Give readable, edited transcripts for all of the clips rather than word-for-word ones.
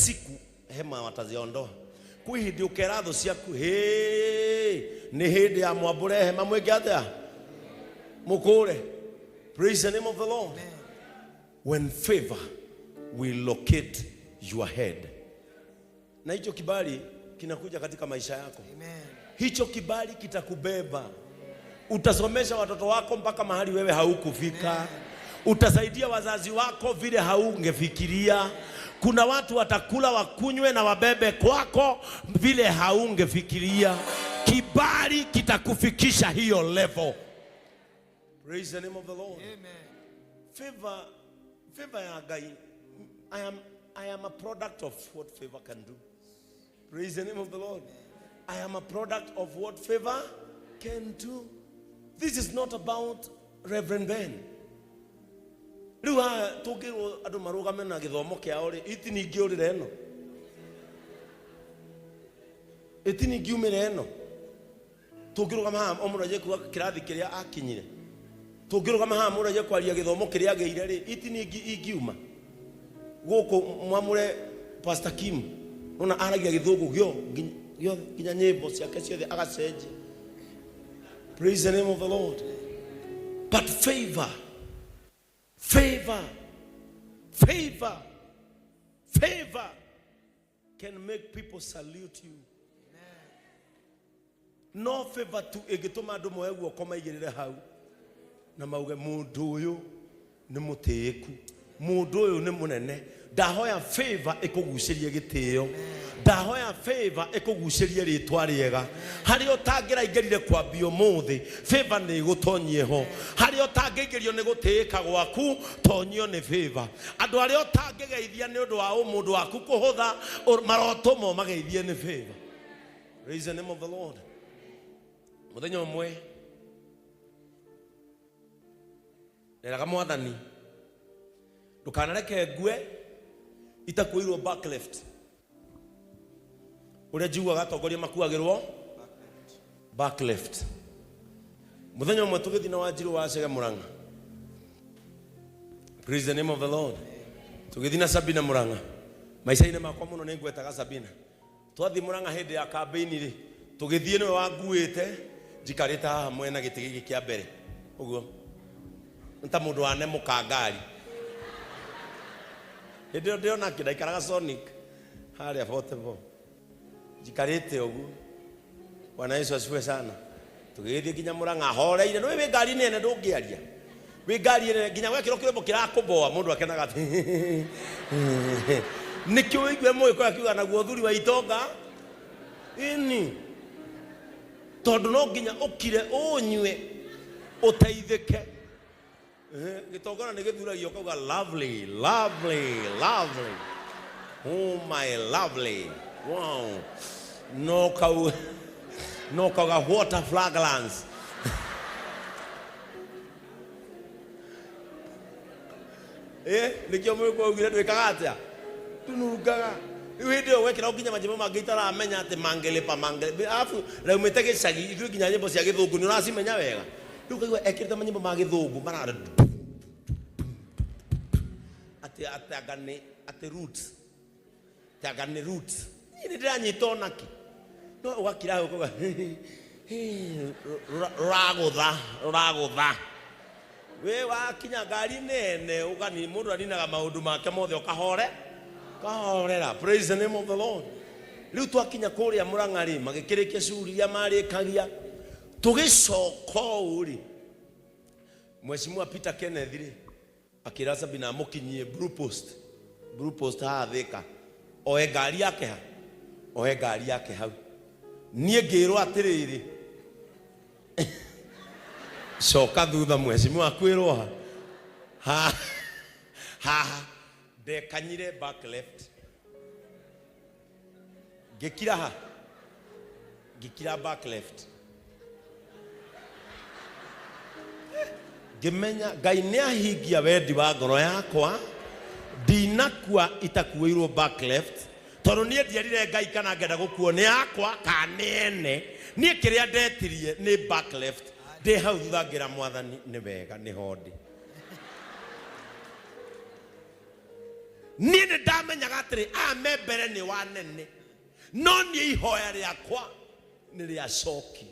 Siku hema wataziondoa. Kwĩ hĩndĩ ũkera thũ ciaku, "Hĩ, nĩ hĩndĩ ya mwambũre hema mwĩke atĩa? Mũkũre." Praise the name of the Lord. When favor will locate your head. Na hicho kibali kinakuja katika maisha yako. Amen. Hicho kibali kitakubeba. Utasomesha watoto wako mpaka mahali wewe haukufika. Utasaidia wazazi wako vile haungefikiria. Kuna watu watakula wakunywe na wabebe kwako vile haungefikiria. Kibali kitakufikisha hiyo level. Praise the name of the Lord. Amen. Favor, favor ya Ngai. I am a product of what favor can do. Praise the name of the Lord. I am a product of what favor can do. This is not about Reverend Ben. Rĩu haha tũngĩrwo andũ marũgame na gĩthomo kĩao rĩ, itini ingĩũrĩra ĩno, itini ingiumĩra ĩno, tũngĩrũgama haha o mũndũ anjie kuga kĩrathi kĩrĩa akinyire, tũngĩrũgama haha mũndũ anjie kwaria gĩthomo kĩrĩa agĩire rĩ, itini ingiuma gũkũ mwamũre Pastor Kim, ona aragia gĩthũngũ gĩothe nginya nyĩmbo ciake ciothe agacenjia. Praise the name of the Lord. But favor, favor, favor, favor can make people salute you. No favor tu ĩngĩtũma andũ moe guoko maigĩrĩre hau na mauge mũndũ ũyũ nĩ mũtĩĩku, mũndũ ũyũ nĩ mũnene. Ndahoya favor ĩkũgucĩrie gĩtĩo, ndahoya favor ĩkũgucĩrie rĩtwa rĩega. Harĩa ũtangĩraingĩrire kwambia ũmũthĩ, favor nĩ ĩgũtonyie ho. Harĩa ũtangĩingĩrio nĩ gũtĩĩka gwaku, tonyio nĩ favor. Andũ arĩa ũtangĩgeithia nĩ ũndũ wa ũmũndũ waku kũhũtha, marotũmwo mageithie nĩ favor. Praise the name of the Lord. Mũthenya ũmwe nderaga mwathani, ndũkanareke ngue itakuĩirwo back left. Ũrĩa njiguaga atongoria makuagĩrwo back left. Mũthenya ũmwe tũgĩthiĩ na Wanjirũ wa Chege Mũrang'a. Praise the name of the Lord. Tũgĩthiĩ na Sabina Mũrang'a. Maica-inĩ makwa mũno nĩ ngwetaga Sabina. Twathiĩ Mũrang'a hĩndĩ ya kambĩini rĩ, tũgĩthiĩ nĩwe wanguĩte, njikarĩte haha mwena gĩtĩ gĩkĩ kĩa mbere ũguo, nĩ ta mũndũ wanemũka ngari. Hĩndĩ ĩyo ndĩona kĩ, ndaikaraga Sonic harĩa 44, njikarĩte ũguo. Bwana Yesu asifiwe sana. Tũgĩgĩthiĩ nginya Mũrang'a horeire. Nĩũĩ wĩ ngari-inĩ nene ndũngĩaria. Wĩ ngari nene nginya wekĩrwo kĩrwĩmbo kĩrakũboa mũndũ akenaga atĩ nĩkĩo wĩigue mũgĩkũyũ akiuga naguo ũthuri wa itonga ĩni, tondũ no nginya ũkire ũnyue ũteithĩke. Gĩtongora nĩ gĩthuragio ũkauga lovely, lovely, lovely. Oh my lovely. Wow. No kau no kauga what a fragrance. Nĩkĩo mũgĩkũyũ augire ndwĩkaga atĩa? Ndũnungaga. Rĩu hĩndĩ ĩyo wekĩra nginya manyĩmbo mangĩ itaramenya atĩ mangelipa mangelipa. Alafu raumĩte gĩcagi ithuĩ nginya nyĩmbo cia gĩthũngũ nĩ ũracimenya wega. Rĩu ũkaigua ekĩrĩte manyĩmbo ma gĩthũngũ marara atĩ atĩ anga nĩ atĩ roots, atĩ anga nĩ roots. Niĩ nĩ ndĩranyita onakĩ no ũgakira hau ũkauga rũragũtha rũragũtha. Wĩ wakinya ngari-inĩ ene ũgani mũndũ aninaga maũndũ make mothe ũkahore ũkahorera. Praise the name of the Lord. Rĩu twakinya kũrĩa Mũrang'a rĩ, magĩkĩrĩkia cuguri iria marĩkagia, tũgĩcoka ũũ rĩ, Mheshimiwa Peter Kenneth rĩ akĩra Sabina amũkinyie Blue Post, Blue Post haha Thika, oe ngari yake ha, oe ngari yake hau. Niĩ ngĩrwo atĩrĩrĩ, coka thutha mheshimiwa akwĩrwo ha ha haha, ndekanyire back left, ngĩkira ha, ngĩkira back left, ngĩmenya Ngai nĩ ahingia wendi wa ngoro yakwa, ndinakua itakuĩirwo back left, tondũ niĩ ndierire Ngai kana ngenda gũkuo nĩ yakwa kana nĩ ene. Niĩ kĩrĩa ndetirie nĩ back left. Ndĩ hau thutha ngĩra mwathani nĩ wega nĩ ho ndĩ. Niĩ nĩ ndamenyaga atĩrĩ, aya me mbere nĩ wanene, no niĩ ihoya rĩakwa nĩ rĩacokio.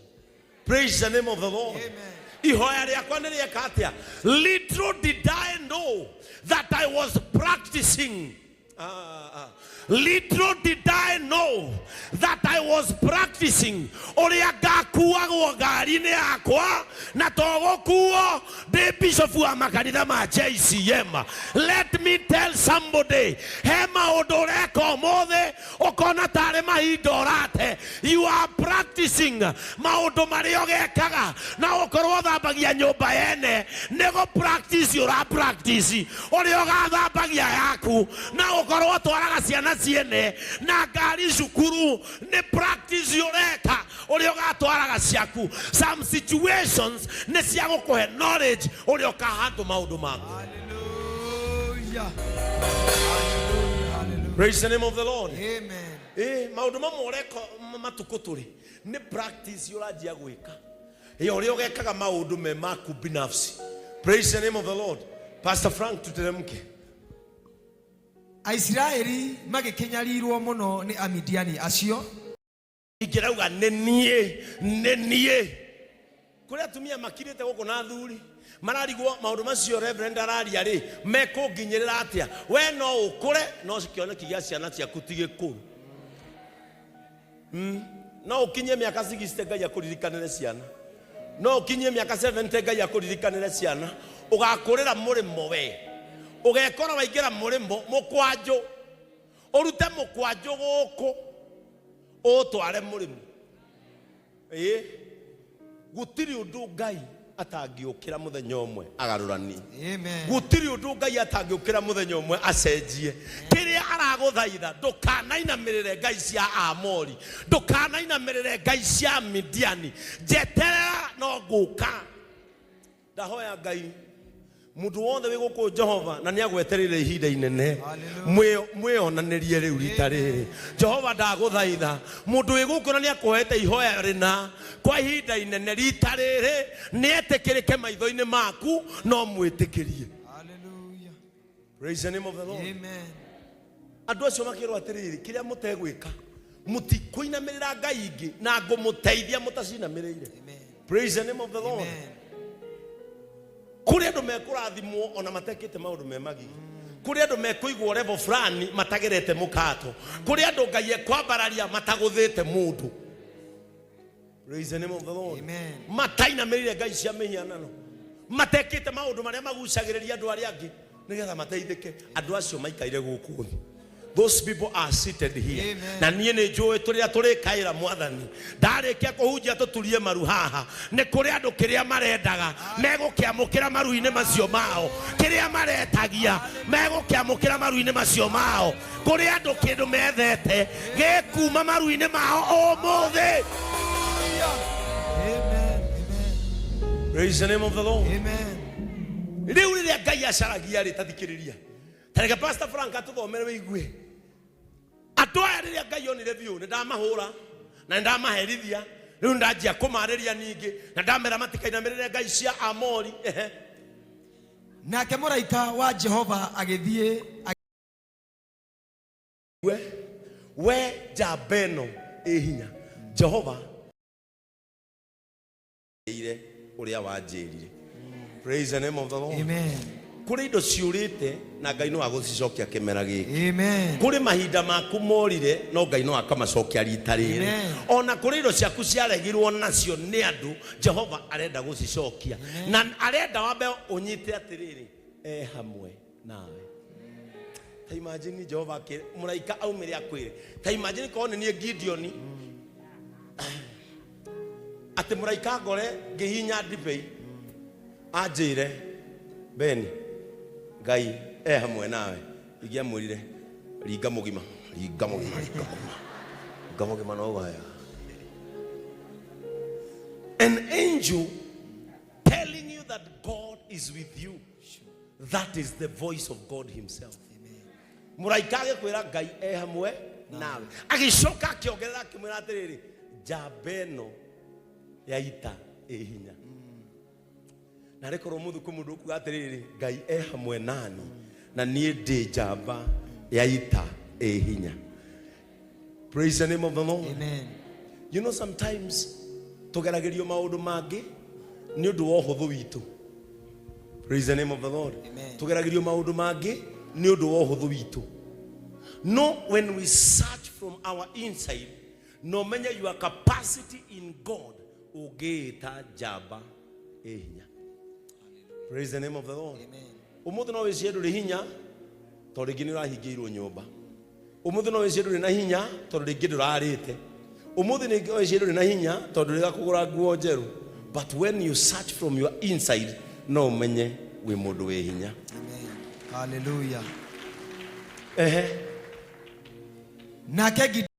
Praise the name of the Lord. Amen. Ihoya rĩakwa nĩ rĩeka atĩa? Little did I know that I was practicing. Ah, ah. Little did I know that I was practicing ũrĩa ngakuagwo ngari-inĩ yakwa na to gũkuo ndĩ bishop wa makanitha ma JCM. Let me tell somebody, he maũndũ ũreka ũmũthĩ ũkona tarĩ mahinda ũrate. You are practicing maũndũ marĩa ũgekaga na ũkorwo ũthambagia nyũmba yene nĩ gũ practice ũra practice ũrĩa ũgathambagia yaku na ũkorwo ũtwaraga ciana ciene na ngari cukuru nĩ practice ũreka ũrĩa ũgatwaraga ciaku. Some situations nĩ cia gũkũhe knowledge ũrĩa ũkahandle maũndũ maku. Hallelujah. Hallelujah. Hallelujah. Praise the name of the Lord. Amen. Maũndũ mamwe ũreka matukũ tũrĩ nĩ practice ũranjia gwĩka ya ũrĩa ũgekaga maũndũ me maku binafsi. Praise the name of the Lord. Pastor Frank, tuteremke. Aisiraeli magĩkĩnyarirwo mũno nĩ Amidiani acio. Ingĩrauga nĩ niĩ, nĩ niĩ. Kũrĩ atumia makirĩte gũkũ na athuri mararigwo maũndũ macio Reverend araria rĩ mekũnginyĩrĩra atĩa. We no ũkũre no kĩoneki gĩa ciana ciaku ti gĩkũrũ. No ũkinyie mĩaka 60 Ngai akũririkanĩre ciana, no ũkinyie mĩaka 70 Ngai akũririkanĩre ciana. Ũgakũrĩra mũrĩmo we, ũgekora waingĩra mũrĩmo mũkwanjũ, ũrute mũkwanjũ gũkũ ũtware mũrĩmo. Ĩĩ, gũtirĩ ũndũ Ngai atangĩũkĩra mũthenya ũmwe agarũranie. Amen. Gũtirĩ ũndũ Ngai atangĩũkĩra mũthenya ũmwe acenjie. Kĩrĩa aragũthaitha, ndũkanainamĩrĩre ngai cia Amori, ndũkanainamĩrĩre ngai cia Midiani, njeterera no ngũka. Ndahoya Ngai mũndũ wothe wĩ gũkũ Jehova na nĩ agwetereire ihinda inene mwĩonanĩrie rĩu rita rĩrĩ. Jehova ndagũthaitha mũndũ wĩ gũkũ na nĩ akũhete ihoya rĩna kwa ihinda inene rita rĩrĩ nĩ etĩkĩrĩke maitho-inĩ maku no mwĩtĩkĩrie. Hallelujah. Praise the name of the Lord. Amen. Andũ acio makĩrwo atĩrĩrĩ, kĩrĩa mũtegwĩka mũtikũinamĩrĩra ngai ingĩ na ngũmũteithia mũtacinamĩrĩire. Amen. Praise the name of the Lord. Amen. Kũrĩ andũ mekũrathimwo ona matekĩte maũndũ me magigi. Kũrĩ andũ mekũigwo level fulani matagerete mũkato. Kũrĩ andũ Ngai ekwambararia matagũthĩte mũndũ. Praise the name of the Lord. Amen. Matainamĩrĩire ngai cia mĩhianano, matekĩte maũndũ marĩa magucagĩrĩria andũ arĩa angĩ nĩgetha mateithĩke. Andũ acio maikaire gũkũ thĩ. Those people are seated here. Amen. Na niĩ nĩ njũĩ tũrĩa tũrĩkaĩra mwathani ndarĩkia kũhunjia tũturie maru haha nĩ kũrĩ andũ kĩrĩa marendaga megũkĩamũkĩra maru-inĩ macio mao, kĩrĩa maretagia megũkĩamũkĩra maru-inĩ macio mao. Kũrĩ andũ kĩndũ methete gĩkuma maru-inĩ mao ũmũthĩ. Amen. Amen. Praise the name of the Lord. Amen. Rĩu rĩrĩa Ngai acaragia rĩ, tathikĩrĩria. Tareke Pastor Frank atũthomere wĩigue. Andũ aya rĩrĩa Ngai onire biũ nĩ ndamahũra na nĩ ndamaherithia, rĩu ndanjia kũmarĩria ningĩ na ndamera matikainamĩrĩre ngai cia Amori. Ehe. Nake mũraika wa Jehova agĩthiĩ We njamba ĩno ĩ hinya, Jehova ire ũrĩa wanjĩrire. Praise the name of the Lord. Amen. Kũrĩ indo ciũrĩte na Ngai no agũcicokia kĩmera gĩkĩ. Amen. Kũrĩ mahinda maku morire no Ngai no akamacokia rita rĩrĩ. Amen. Ona kũrĩ indo ciaku ciaregirwo nacio nĩ andũ, Jehova arenda gũcicokia. Na arenda wambe ũnyite atĩrĩrĩ, e hamwe nawe. Ta imagine Jehova akĩre mũraika aumĩre akwĩre, ta imagine korwo nĩ niĩ Gideon atĩ mũraika ngore ngĩhihinya ndibei anjĩre Beni Ngai e hamwe nawe, ingĩamwĩrire ringa mũgima, ringa mũgima, ringa mũgima, ringa mũgima no wega. An angel telling you that God is with you, that is the voice of God himself. Mũraika agĩkwĩra Ngai e hamwe nawe, agĩcoka akĩongerera akĩmwĩra atĩrĩrĩ, njamba ĩno ya ita ĩ hinya. Na rĩkorwo mũthĩ kwĩ mũndũ ũkuga atĩrĩrĩ, Ngai e hamwe nani na niĩ ndĩ njamba Ya ita ĩ hinya. Praise the name of the Lord. Amen. You know, sometimes tũgeragĩrio maũndũ mangĩ nĩ ũndũ wa ũhũthũ witũ. Praise the name of the Lord. Amen. Tũgeragĩrio maũndũ mangĩ nĩ ũndũ wa ũhũthũ witũ. No, when we search from our inside, no menye your capacity in God, ũngĩĩta njamba ĩ hinya. Praise the name of the Lord. Amen. Ũmũthĩ no wĩcie ndũrĩ hinya tondũ rĩngĩ nĩ ũrahingĩirwo nyũmba. Ũmũthĩ no wĩcie ndũrĩ na hinya tondũ rĩngĩ ndũrarĩte. Ũmũthĩ no wĩcie ndũrĩ na hinya tondũ rĩga kũgũra nguo njerũ. But when you search from your inside, no ũmenye wĩ mũndũ wĩ hinya. Amen. Hallelujah. Ehe. Nake.